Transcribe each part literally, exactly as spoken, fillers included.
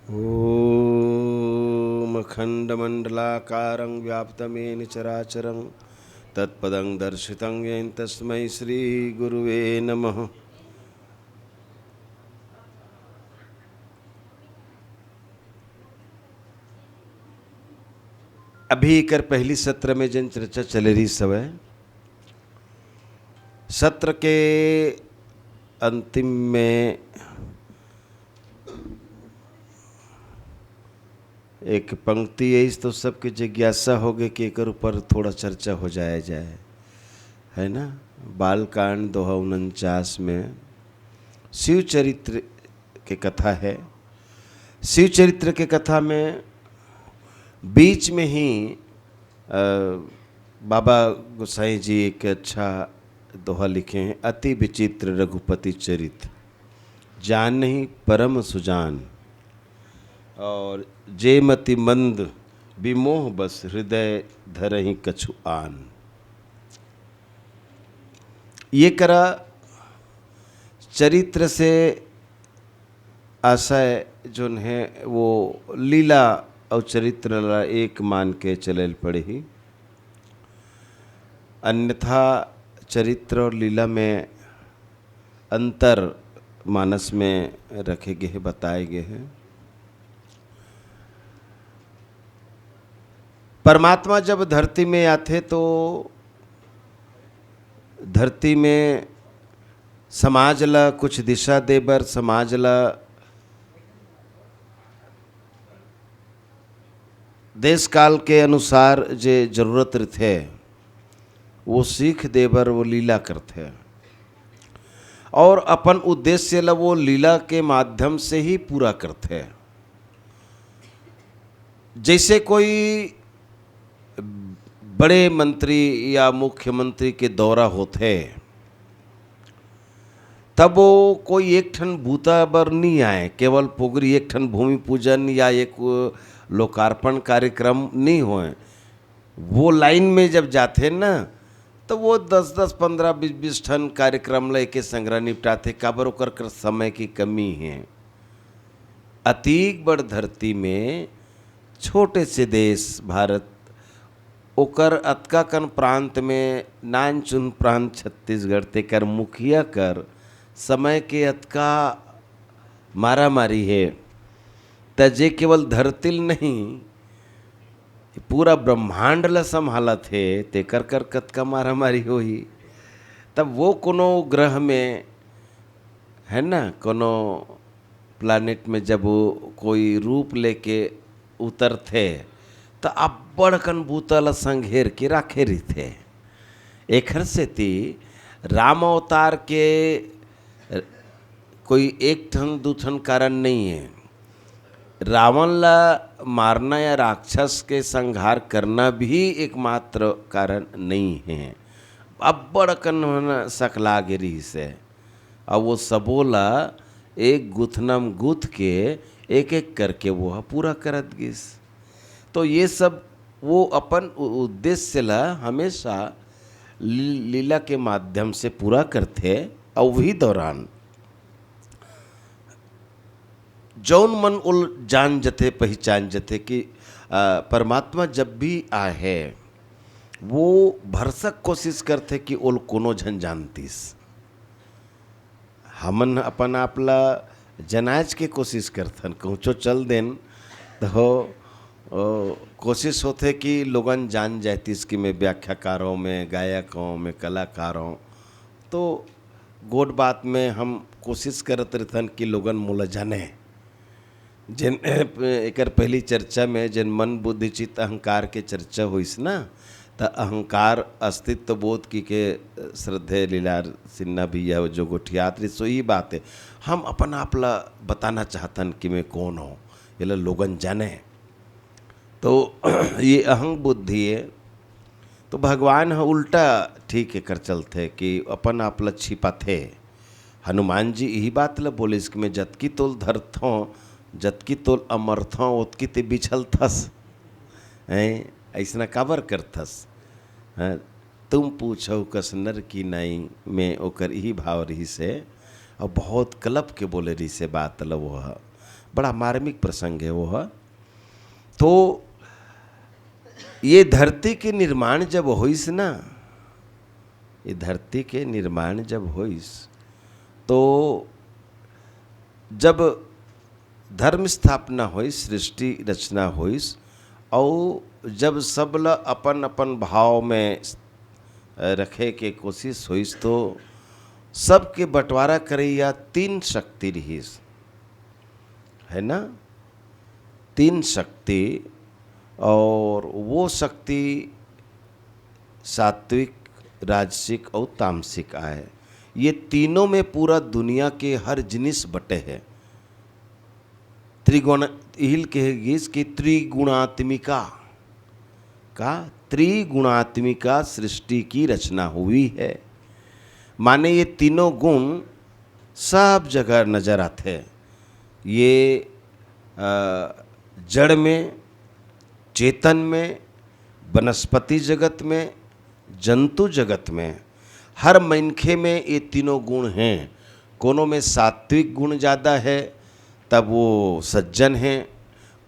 ॐ अखण्डमण्डलाकारं व्याप्तमेन चराचरं तत्पदं दर्शितं येन तस्मै श्रीगुरुवे नमः। अभी एकर पहली सत्र में जेन चर्चा चले रहिस हवय, सत्र के अंतिम में एक पंक्ति आइस तो सबके जिज्ञासा होगे कि एकर ऊपर थोड़ा चर्चा हो जाए जाए, है ना? बालकांड दोहा उनचास में शिव चरित्र के कथा है। शिव चरित्र के कथा में बीच में ही, अ, बाबा गोसाई जी एक अच्छा दोहा लिखे हैं, "अति विचित्र रघुपति चरित, जानहि परम सुजान, और जे मति मंद विमोह बस हृदय धरहि कछु आन।" ये करा चरित्र से आशय जोन है वो लीला और चरित्र ला एक मान के चले ल पड़ही, अन्यथा चरित्र और लीला में अंतर मानस में रखे गए हैं, बताए गए हैं। परमात्मा जब धरती में आथे तो धरती में समाज ला कुछ दिशा दे बर, समाज ला देश काल के अनुसार जे जरूरत रथे, वो सीख दे बर वो लीला करथे और अपन उद्देश्य ला वो लीला के माध्यम से ही पूरा करथे। जैसे कोई बड़े मंत्री या मुख्यमंत्री के दौरा होथे, तब वो कोई एक ठन बूता बर नहीं आए, केवल पोगरी एक ठन भूमि पूजन या एक लोकार्पण कार्यक्रम नहीं होए। वो लाइन में जब जाथे ना, तो वो दस दस, पन्द्रह, बीस बीस ठन कार्यक्रम लेके संग्रह निपटाथे, काबर ओकर कर समय की कमी है। अतीक बड़ धरती में छोटे से देश भारत, ओकर अतका कन प्रांत में नानचुन प्रांत छत्तीसगढ़, तेकर मुखिया कर समय के अतका मारामारी हे, त जे केवल धरती ल नहीं, पूरा ब्रह्मांड ल संभालत हे, तेकर कर कतका मारामारी होही। तब वो कोनो ग्रह में, है ना, कोनो प्लैनेट में जब वो कोई रूप लेके उतरथे, त अब्बड़ कन बूता ल संघेर के राखे रहिथे। एखर सेती राम अवतार के कोई एक ठन, दू ठन कारण नहीं है। रावण ला मारना या राक्षस के संहार करना भी एकमात्र कारण नहीं है। अब्बड़ अकन मन सकला गे रिहिस हे। अउ वो सबो ला एक गुथना म गुथ के एक एक करके वो ह पूरा करत गिस। तो ये सब वो अपन उ-, उद्देश्य ला हमेशा ली-, लीला के माध्यम से पूरा करथे। अउ वही दौरान जौन मन ओल जान जथे, पहिचान जथे कि, अ, परमात्मा जब भी आहे, वो भरसक कोशिश करथे कि ओल कोनो झन जानतिस। हमन अपन आप ला जनाएच के कोशिश करथन, कहूँचो चल देन, तो, ओ, कोशिश होथे कि लोगन जान जातिस कि मैं व्याख्याकार हूँ, मैं गायक हूँ, मैं कलाकार हूँ। तो गोठ बात में हम कोशिश करत रहिथन कि लोगन मोला जाने। जेन, एकर पहली चर्चा में जेन मन, बुद्धि, चित्त, अहंकार के चर्चा होइस ना, त अहंकार, अस्तित्व बोध की के श्रद्धेय लीलार सिन्हा भैया जो गोठियात रहिस, सो ई बात है। हम अपन आप ला बताना चाहतन कि मैं कौन हूँ, एला लोगन जाने। तो ये अहंग बुद्धि है। तो भगवान ह उल्टा ठीक एकर चलथे कि अपन आप ल छिपाथे। हनुमान जी यही बात ल बोलिस कि मैं जतकी तोल धरथों, जतकी तोल अमरथों, ओतकी ते बिछलथस। हैं, अइसना काबर करथस? हैं, तुम पूछो कस नर की नाई में ओकर यही भाव रहिस हे। अउ बहुत कलप के बोले रहिस हे बात ल वो ह। बड़ा मार्मिक प्रसंग है वो ह। तो ये धरती के निर्माण जब होइस ना, ये धरती के निर्माण जब होइस, तो जब धर्म स्थापना होइस, सृष्टि रचना होइस, अउ जब सब ल अपन अपन भाव में रखे के कोशिश होइस, तो सबके बंटवारा करइया तीन शक्ति रिहिस, है ना? तीन शक्ति, और वो शक्ति सात्विक, राजसिक और तामसिक आए। ये तीनों में पूरा दुनिया के हर जिनिस बटे है। त्रिगुण, इहिल कहे गिस कि त्रिगुणात्मिका, का त्रिगुणात्मिका सृष्टि की रचना हुई है। माने ये तीनों गुण सब जगह नजर आथे। ये, अ, जड़ में, चेतन में, वनस्पति जगत में, जंतु जगत में, हर मनखे में ये तीनों गुण हैं। कोनो में सात्विक गुण ज़्यादा है, तब वो सज्जन है।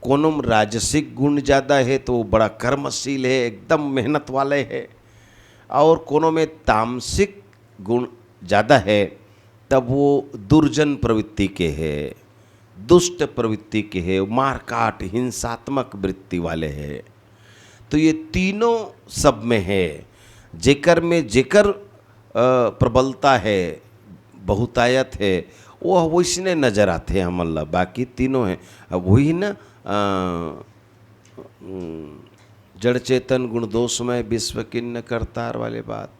कोनो में राजसिक गुण ज़्यादा है, तो वो बड़ा कर्मशील है, एकदम मेहनत वाले है। और कोनो में तामसिक गुण ज़्यादा है, तब वो दुर्जन प्रवृत्ति के है, दुष्ट प्रवृत्ति के है, मारकाट, हिंसात्मक वृत्ति वाले है। तो ये तीनों सब में है। जेकर में जेकर, अ, प्रबलता है, बहुतायत है, वो वैसने नजर आथे हमन ला। बाकी तीनों है। अब वही ना, अ, उम, जड़ चेतन गुण दोषमय, विश्व किन्न करतार वाले बात।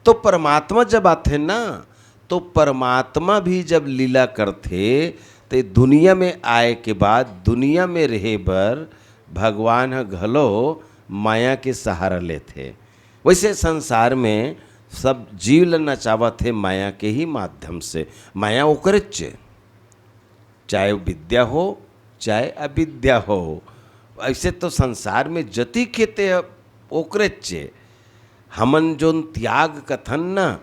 तो परमात्मा जब आथे ना, तो परमात्मा भी जब लीला करथे, तो दुनिया में आए के बाद दुनिया में रहे बर भगवान ह घलो माया के सहारा लेथे। वैसे संसार में सब जीव ल नचावत हे माया के ही माध्यम से। माया ओकरेच हे, चाहे विद्या हो, चाहे अविद्या हो। ऐसे तो संसार में जति के ते ओकरेच हे। हमन जोन त्याग कथन ना,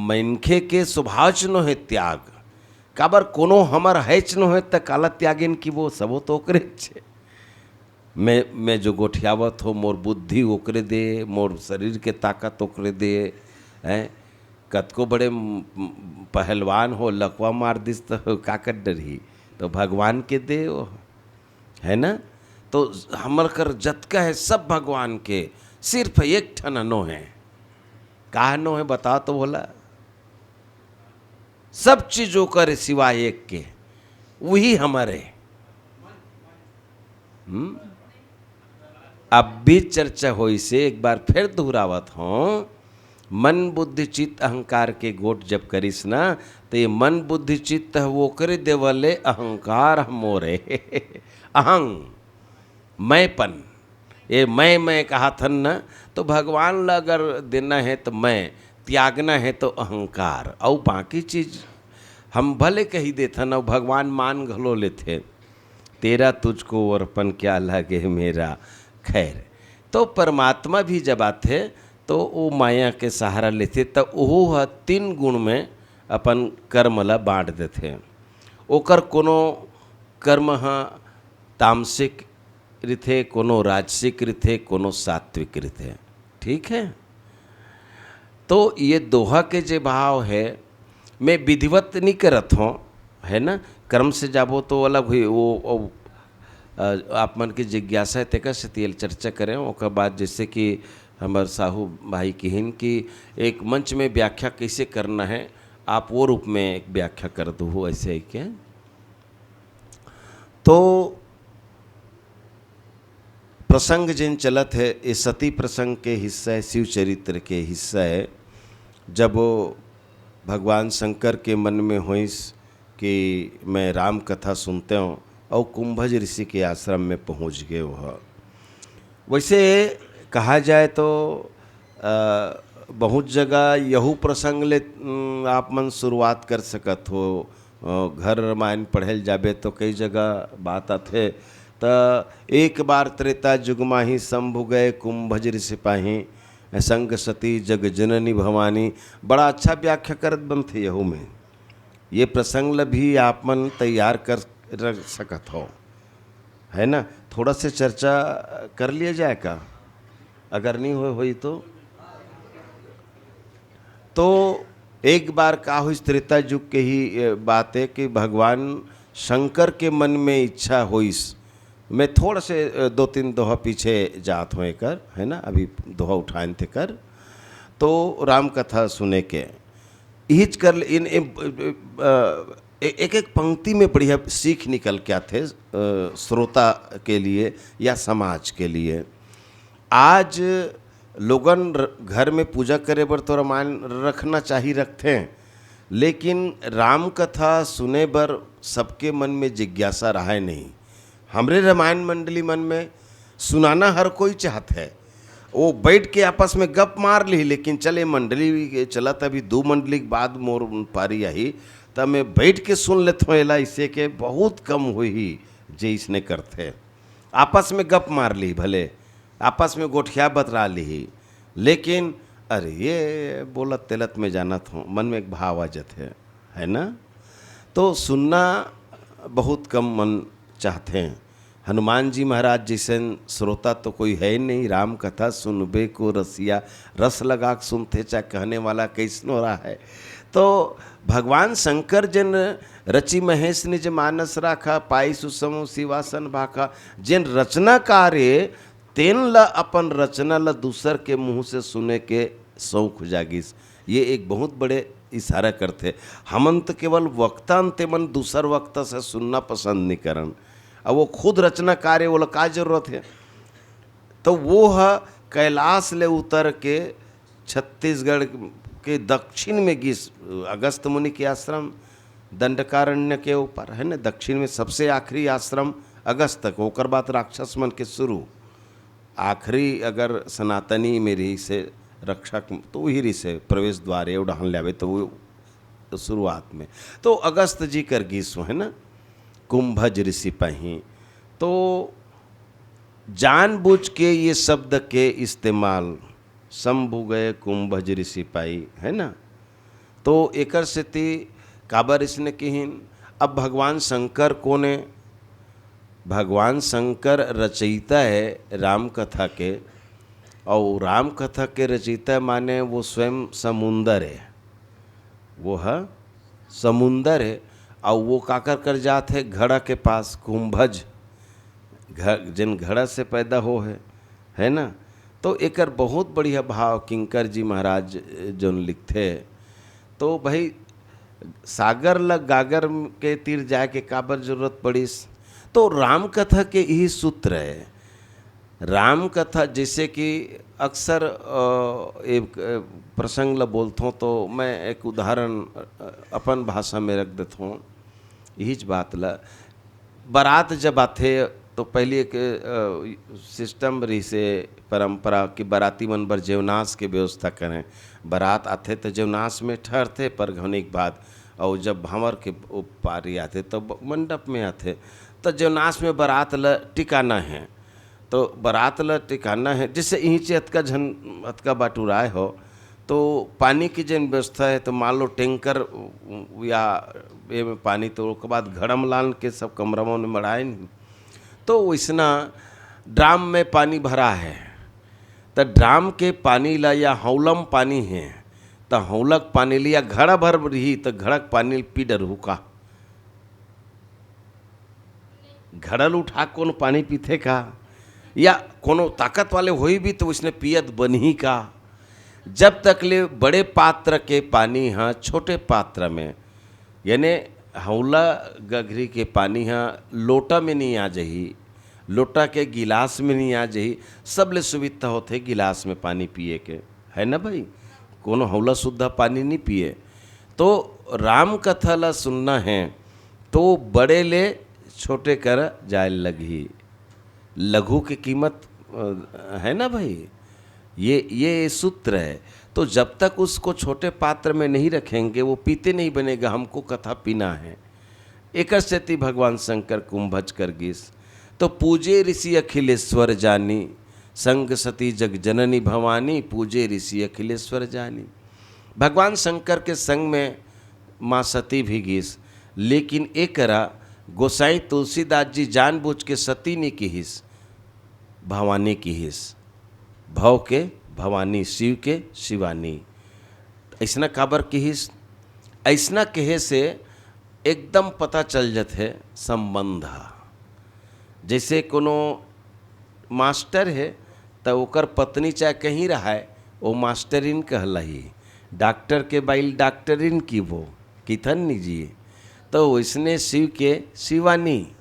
मनखे के स्वभावच नो हे त्याग। काबर कोनो हमर हेच नो हे, त काला त्यागेन कि वो सबो तो ओकरेच हे। मैं, मैं जो गोठियावत हो, मोर बुद्धि ओकरे दे, मोर शरीर के ताकत ओकरे दे, हैं? कतको बड़े म-, म-, पहलवान हो, लकवा मार दिस त का कर डरही? तो भगवान के दे वो, है ना? तो हमर कर जतका है सब भगवान के, सिर्फ एक ठन नो है। का नो है बता तो भोला? सब चीज ओकर सिवाय एक के, वही हमर हे। हम्म? अब भी चर्चा होइसे एक बार फिर दोहरावत हों, मन बुद्धि चित्त अहंकार के गोठ जब करिस ना, तो ये मन बुद्धि चित्त ह ओकरे देवल हे, अहंकार ह मोरे। अहंग, मैंपन, ये मैं, मैं कहत हन न, तो भगवान ला अगर देना है तो मैं, त्यागना है तो अहंकार, अउ बाकी चीज हम भले कही देथन, अउ भगवान मान घलो लेथे, "तेरा तुझको अर्पण क्या लगे मेरा।" खैर, तो परमात्मा भी जब आथे, तो वो माया के सहारा लेथे, त ओहू ह तीन गुण में अपन कर्म ला बांट देथे। ओकर कोनो कर्म ह तामसिक रिथे, कोनो राजसिक रिथे, कोनो सात्विक रिथे। ठीक है? तो ये दोहा के जे भाव है, मैं विधिवत नहीं करत हों, है ना? कर्म से जाबो तो अलग हुई, वो, वो, अ, आप मन के जिज्ञासा है, तेकर सेती एल चर्चा करें। ओकर बाद जैसे कि हमर साहू भाई किहिन कि एक मंच में व्याख्या कैसे करना है, आप वो रूप में एक व्याख्या कर दो, ऐसे ही के। तो प्रसंग जिन चलत है, ये सती प्रसंग के हिस्सा है, शिव चरित्र के हिस्सा है। जब वो भगवान शंकर के मन में होइस कि मैं राम कथा सुनते हूँ, और कुंभज ऋषि के आश्रम में पहुँच गए वह। वैसे कहा जाए तो, अ, बहुत जगह यहू प्रसंग ले, उम, आप मन शुरुआत कर सकत हो। अ, घर रामायण पढ़े ल जाबे तो कई जगह बात आथे। त एक बार त्रेता जुग माही शंभु गए कुंभज ऋषि पाही, संग सती जग जननी भवानी। बड़ा अच्छा व्याख्या करत बनथे यहू में। ये प्रसंग ल भी आप मन तैयार कर, रख सकत हो, है ना? थोड़ा से चर्चा कर लिया जाए का, अगर नहीं हो होई तो। तो एक बार का होइस, त्रेता युग के ही, ए, बात है कि भगवान शंकर के मन में इच्छा होइस। मैं थोड़ा से, ए, दो तीन दोहा पीछे जात हों एकर, है ना, अभी दोहा उठाएन तेकर। तो राम कथा सुने के इहिच कर ले-, इन, इन, अ, ए-, एक एक पंक्ति में बढ़िया सीख निकल के आथे, अ, श्रोता के लिए या समाज के लिए। आज लोगन र-, घर में पूजा करे बर तो रामायण रखना चाही, रखथे, लेकिन राम कथा सुने बर सबके मन में जिज्ञासा रहय नहीं। हमरे रामायण मंडली मन में सुनाना हर कोई चाहत है, वो बैठ के आपस में गप मार ली, लेकिन चले मंडली चलत, अभी दो मंडली के बाद मोर पारी आही, त मैं बैठ के सुन लेत हूँ एला, इसे के बहुत कम हुई जे इसने करथे। आपस में गप मार ली भले, आपस में गोठिया बतरा ली, लेकिन अरे ये बोलत तेलत में जानत हूँ, मन में एक भाव आ जाते, है ना? तो सुनना बहुत कम मन चाहते हैं। हनुमान जी महाराज जैसे श्रोता तो कोई है ही नहीं। राम कथा सुनबे को रसिया, रस लगा के सुनते, चाहे कहने वाला कैसनो रहा है। तो भगवान शंकर जिन रचि महेश निज मानस राखा, पाई सुसम सिवासन भाखा, जिन रचना कार्य तेन ल अपन रचना ल दूसर के मुंह से सुने के शौक जागिस। ये एक बहुत बड़े इशारा करथे। हमन तो केवल वक्ता न, तेमन दूसर वक्ता से सुनना पसंद नहीं करन। अब वो खुद रचना कार्य, वो का जरूरत है? तो वो ह कैलाश ले उतर के छत्तीसगढ़ के दक्षिण में गिस, अगस्त मुनि के आश्रम दंडकारण्य के ऊपर है ना, दक्षिण में सबसे आखिरी आश्रम अगस्त के, ओकर बाद राक्षस मन के शुरू। आखिरी अगर सनातनी में रही से रक्षक, तो वही रही से प्रवेश द्वार, ये उड़ान ले आवे तो वो शुरुआत में। तो अगस्त जी कर गीस है ना, कुंभज ऋषि पही। तो जानबूझ के ये शब्द के इस्तेमाल, शंभु गए कुंभज ऋषि पाई, है ना? तो एकर सेती काबर इसने किहिन? अब भगवान शंकर कोने? भगवान शंकर रचयिता है राम कथा के, और राम कथा के रचयिता माने वो स्वयं समुंदर है, वो ह समुंदर है। और वो काकर कर जात है? घड़ा के पास, कुंभज, घ-, जिन घड़ा से पैदा हो है, है ना? तो एकर बहुत बढ़िया भाव किंकर जी महाराज जोन लिखथे। तो भाई, सागर ल गागर के तीर जाए के काबर जरूरत पड़िस? तो राम कथा के यही सूत्र है। राम कथा, जैसे कि अक्सर, अ, एक, अ, प्रसंग ल बोलथों, तो मैं एक उदाहरण, अ, अपन भाषा में रख देथों यहीच बात ल। बारात जब आथे, तो पहली एक, अ, system रहिसे, परंपरा, कि बाराती मन बर जेवनास के व्यवस्था करें। बारात आथे, तो जेवनास में ठहरथे परघौनी के बाद, और जब भांवर के पारी आथे, तब मंडप में आथे, तो जेवनास में बारात ल टिकाना है। तो बारात ल टिकाना है, जैसे इहीं चे अतका झन, अतका बाटुराय हो, तो पानी के जेन व्यवस्था है, तो मान लो टैंकर या ये में पानी, तो ओकर बाद घड़ा म लान के सब कमरा मन में मढ़ाए नहीं, तो वैसना ड्राम में पानी भरा है, तो ड्राम के पानी ला या हौलम पानी है, तो हौलक पानी ला या घड़ा भर रही, तो घड़क पानी पी डरहू का? घड़ल उठा कोनो पानी पीथे का? या कोनो ताकत वाले होई भी तो उसने पियत बनही का? जब तक ले बड़े पात्र के पानी ह छोटे पात्र में, यानी हौला गघरी के पानी ह लोटा में नहीं आ जाही, लोटा के गिलास में नहीं आ जाही, सबले सुविधा होथे गिलास में पानी पिए के, है ना भाई? कोनो हौला सुद्धा पानी नहीं पिए। तो राम कथा ला सुनना है तो बड़े ले छोटे कर जाए लगही। लघु की कीमत, अ, है ना भाई, ये, ये सूत्र है। तो जब तक उसको छोटे पात्र में नहीं रखेंगे, वो पीते नहीं बनेगा, हमको कथा पीना है। एकर सेती भगवान शंकर कुंभज कर गीस। तो पूजे ऋषि अखिलेश्वर जानी, संग सती जग जननी भवानी, पूजे ऋषि अखिलेश्वर जानी। भगवान शंकर के संग में माँ सती भी गीस, लेकिन एकरा गोसाई तुलसीदास जी जानबूझ के सती नी किहिस, भवानी किहिस। भव के भवानी, शिव के शिवानी। अइसना काबर किहिस? अइसना कहे से एकदम पता चल जथे संबंध ह। जइसे कोनो मास्टर हे, त ओकर पत्नी चाहे कहीं रहय, वो मास्टरिन कहलाही। डॉक्टर के बाइल डॉक्टरिन किबो, किथन नी जी। तो वइसने शिव के शिवानी।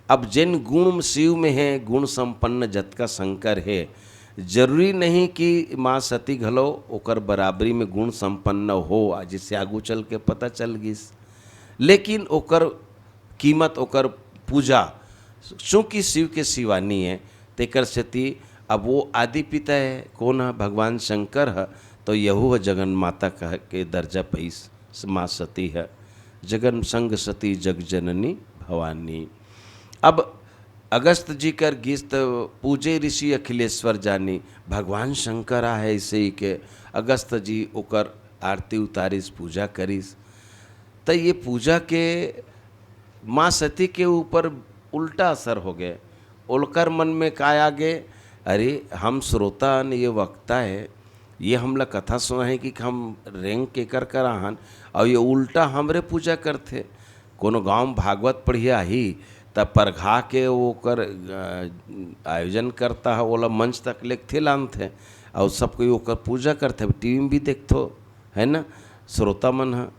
अब जेन गुण शिव में हे, गुण संपन्न जतका शंकर हे, जरूरी नहीं कि माँ सती घलो ओकर बराबरी में गुण संपन्न हो, आ जइसे आगू चल के पता चल गिस। लेकिन ओकर कीमत, ओकर पूजा, चूँकि शिव के शिवानी हे, तेकर सेती अब वो आदि पिता हे, कोन ह? भगवान शंकर ह, तो यहू ह जगन माता कह के दर्जा पइस, माँ सती ह। जगन संग सती जग जननी भवानी। अब अगस्त जी कर गिस त पूजे ऋषि अखिलेश्वर जानी, भगवान शंकर आहे अइसे ही के अगस्त जी ओकर आरती उतारिस, पूजा करिस। त ये पूजा के माँ सती के ऊपर उल्टा असर हो गए। ओलकर मन में का आ गए, "अरे, हम श्रोता हन, ये वक्ता हे, ये हमला कथा सुनाही कि हम रेंग के कर कर आहन, अउ ये उल्टा हमरे पूजा करथे।" कोनो गांव में भागवत पढ़िया आही, त परघा के ओकर, अ, आयोजन करता ह, ओला मंच तक लेगथे लानथे, अउ सब कोई ओकर पूजा करथे। अब टीवी में भी देखथो, है ना, श्रोता मन ह।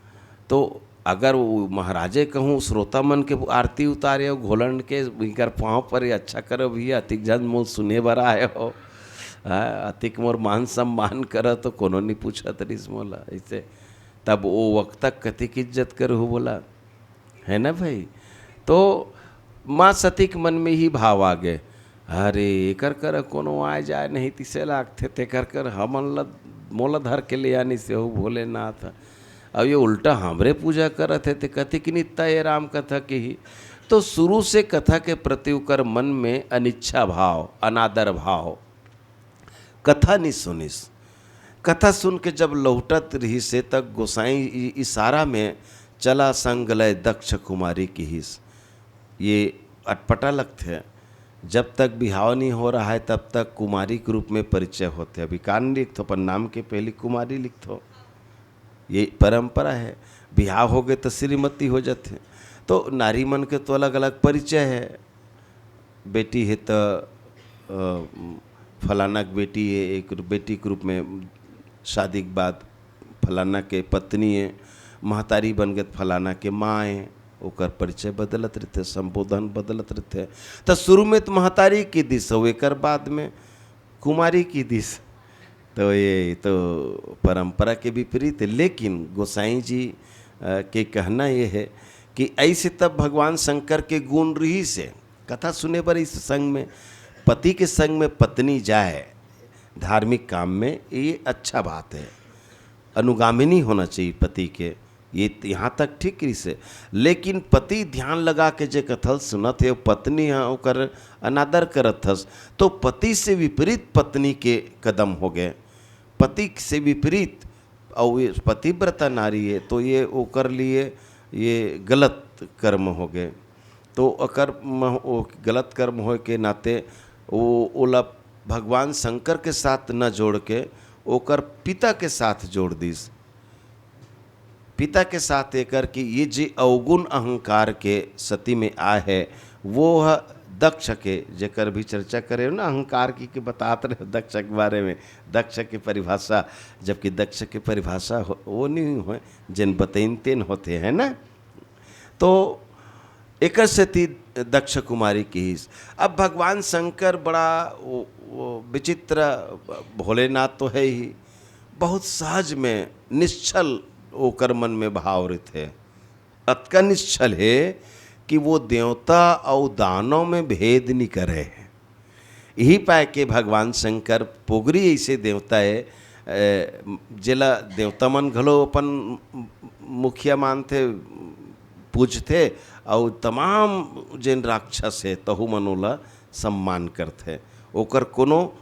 तो अगर वो महाराजे कहूँ श्रोता मन के आरती उतारे हो, घोलंड के, इनकर पाँव परे, "अच्छा करो भैया, अतिक झन मोल सुने बर आए हो, हाँ, अतिक मोर मान सम्मान करो," तो कोनो नहीं पूछत रहिस मोला। ऐसे तब वो वक्त तक कतिक इज्जत करहु बोला, है ना भाई? तो माँ सती के मन में ही भाव आ गए, "अरे, एकर कर कोनो आए जाए नहीं तिसे लागथे, तेकर कर हमन ल, मोला धर के ले आनी से हो भोलेनाथ, अब ये उल्टा हमरे पूजा करत हे, ते कतिक नित्ता ये राम कथा के ही।" तो शुरू से कथा के प्रति ओकर मन में अनिच्छा भाव, अनादर भाव, कथा नी सुनिस। कथा सुन के जब लौटत रहिस हे, त गोसाई इ-, इशारा में "चला संग लय दक्ष कुमारी" किहिस। ये अटपटा लगथे। जब तक बिहाव नहीं हो रहा है, तब तक कुमारी के रूप में परिचय होथे। अभी का नहीं लिखथो, अपन नाम के पहली कुमारी लिखथो। ये परंपरा है। बिहाव हो गए तो श्रीमती हो जाथे। तो नारी मन के तो अलग-अलग परिचय है। बेटी हे त, अ, फलाना के बेटी हे, एक बेटी के रूप में शादी के बाद फलाना के पत्नी हे, महतारी बन गए त फलाना के माँ हे, ओकर परिचय बदलत रहिथे, संबोधन बदलत रहिथे। त शुरू में त महतारी किहिस, अउ एकर बाद में कुमारी किहिस। तो ये तो परंपरा के विपरीत है, लेकिन गोसाई जी, अ, के कहना ये है कि ऐसे तब भगवान शंकर के गुण रहिस हे। कथा सुने बर इस संग में, पति के संग में पत्नी जाए धार्मिक काम में, ये अच्छा बात है। अनुगामिनी होना चाहिए पति के, ये त-, यहाँ तक ठीक रहिस हे। लेकिन पति ध्यान लगा के जे कथा ल सुनत हे, पत्नी ह ओकर अनादर करत हस, तो पति से विपरीत पत्नी के कदम हो गए। पति से विपरीत, अउ ये पतिव्रता नारी है, तो ये ओकर लिए ये गलत कर्म हो गए। तो ओकर म-, ओ गलत कर्म होए के नाते ओ, ओला भगवान शंकर के साथ न जोड़ के ओकर पिता के साथ जोड़ दिस। पिता के साथ एकर कि ये जे अवगुण अहंकार के सती में आए है, वो ह दक्ष के, जेकर भी चर्चा करे हो ना, अहंकार की के बतात रहे हो दक्ष के बारे में, दक्ष के परिभाषा, जबकि दक्ष के परिभाषा हो, वो नहीं हो, जेन बतैन तेन होते हैं ना। तो एकर सेती दक्ष कुमारी किहिस। अब भगवान शंकर बड़ा वो, वो विचित्र, भोलेनाथ तो है ही, बहुत सहज में निश्छल ओकर मन में भाव रहिथे। अतका निश्छल हे कि वो देवता अउ दानव में भेद नी करे। यही पाए के भगवान शंकर पोगरी ऐसे देवता है, अ, जेला देवता मन घलो अपन मुखिया मानथे, पूजथे, अउ तमाम जेन राक्षस हे, तहु मन ओला सम्मान करथे। ओकर कोनो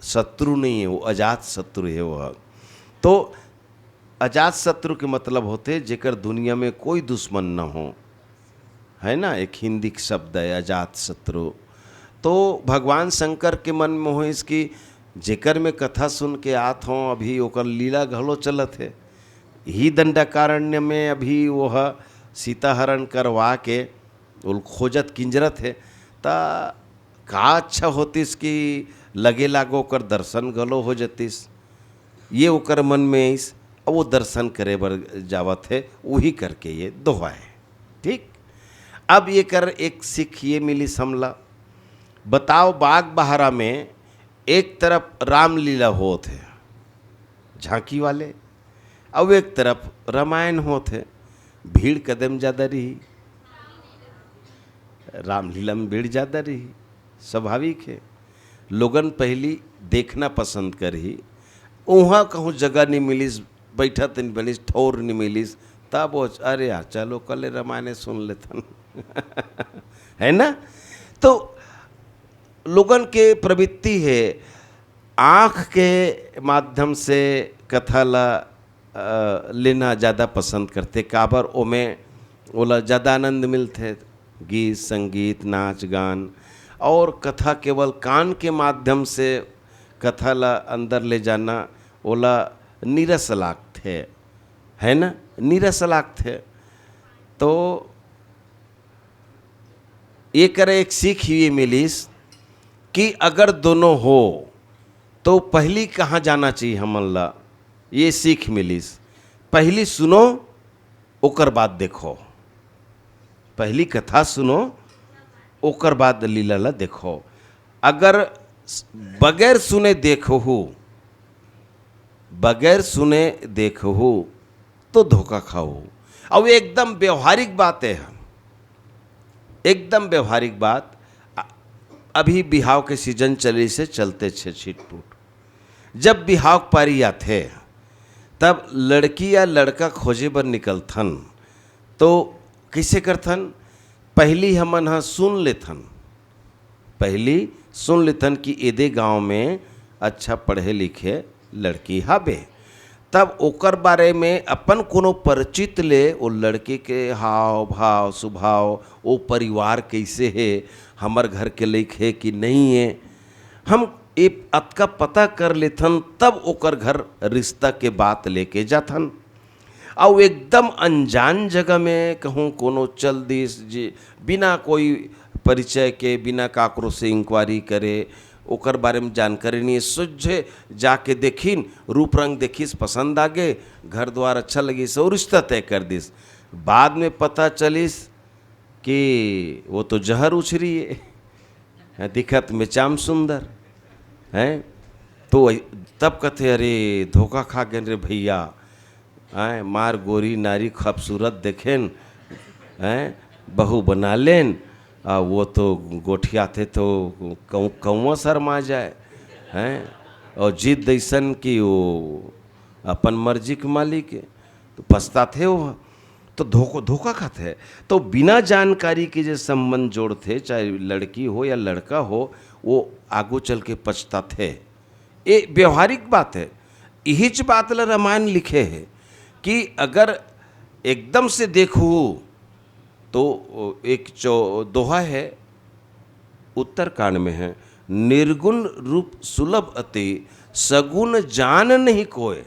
शत्रु नहीं है, वो अजात शत्रु है वो। तो अजात शत्रु के मतलब होथे, जेकर दुनिया में कोई दुश्मन न हो। है ना, एक हिंदी के शब्द है अजात शत्रु। तो भगवान शंकर के मन में होइस कि जेकर में कथा सुन के आत हों, अभी ओकर लीला घलो चलत हे। ही दंडकारण्य में अभी वह सीता हरण करवा के ओल खोजत किंजरत हे, त का अच्छा होतिस कि लगे लागो ओकर दर्शन घलो हो जतिस। ये ओकर मन में आइस, अब वो दर्शन करे बर जावत हे, वही करके ये दोहा है। ठीक, अब ये कर एक सीख ये मिलिस हमला। बताओ, बाग बहारा में एक तरफ रामलीला होत हे, झांकी वाले, अउ एक तरफ रामायण होत हे, भीड़ कदम ज़्यादा रही, रामलीला में भीड़ ज़्यादा रही, स्वाभाविक है। लोगन पहली देखना पसंद करही, उहाँ कहूँ जगह नहीं मिलिस, बैठत नहीं मिलिस, ठौर नहीं मिलिस, तब वो, "अरे यार, चलो कल रामायण सुन लेथन।" है ना? तो लोगन के प्रवृत्ति है, आँख के माध्यम से कथा ला, अ, लेना ज़्यादा पसंद करथे, काबर ओमे ओला ज़्यादा आनंद मिलथे। गीत, संगीत, नाच, गान और कथा केवल कान के माध्यम से कथा ला अंदर ले जाना, ओला नीरस लागथे, है ना? नीरस लागथे। तो ये करे एक सीख ये मिलिस कि अगर दोनों हो, तो पहली कहाँ जाना चाहिए हमन ला, ये सीख मिलिस। पहली सुनो, ओकर बाद देखो। पहली कथा सुनो, ओकर बाद लीला ला देखो। अगर स-, बगैर सुने देखहू, बगैर सुने देखहू, तो धोखा खाहू। अउ एकदम व्यवहारिक बात है, एकदम व्यवहारिक बात। अ-, अभी बिहाव के सीजन चलिस हे, चलत हे छिटपुट। जब बिहाव के पारी आथे, तब लड़की या लड़का खोजे बर निकलथन, तो कइसे करथन? पहली हमन ह सुन लेथन, पहली सुन लेथन कि एदे गांव में अच्छा पढ़े लिखे लड़की हाबे, तब ओकर बारे में अपन कोनो परिचित ले, ओ लड़की के हाव भाव, स्वभाव, ओ परिवार कइसे हे, हमर घर के लइक हे कि नहीं हे, हम ए अतका पता कर लेथन, तब ओकर घर रिश्ता के बात लेके जाथन। अउ एकदम अनजान जगह में कहूँ कोनो चल दिस जी, बिना कोई परिचय के, बिना काकरो से इंक्वायरी करे, ओकर बारे में जानकारी नहीं, सोझे जाके देखिन, रूप रंग देखिस, पसंद आ गे, घर द्वार अच्छा लगिस अउ रिश्ता तय कर दिस। बाद में पता चलिस कि वो तो जहर उछरी है, हैं, दिखत में चाम सुंदर, हैं? तो वही, तब कथे, "अरे, धोखा खा गेन रे भैया, हैं, मार गोरी नारी खूबसूरत देखेन, हैं, बहू बना लेन, आ वो तो गोठियाथे तो कौ-, कौवा शर्मा जाए, हैं, और जिद अइसन कि वो अपन मर्जी के मालिक है।" तो पछताथे वो, तो धोखो-, धोखा खाथे। तो बिना जानकारी के जे संबंध जोड़थे, चाहे लड़की हो या लड़का हो, वो आगू चल के पछताथे। ये व्यवहारिक बात है। इहिच बात ला रामायण लिखे है कि अगर एकदम से देखहू, तो एक चौ-, दोहा है, उत्तरकांड में है, "निर्गुण रूप सुलभ अति, सगुण जान नहीं कोय।"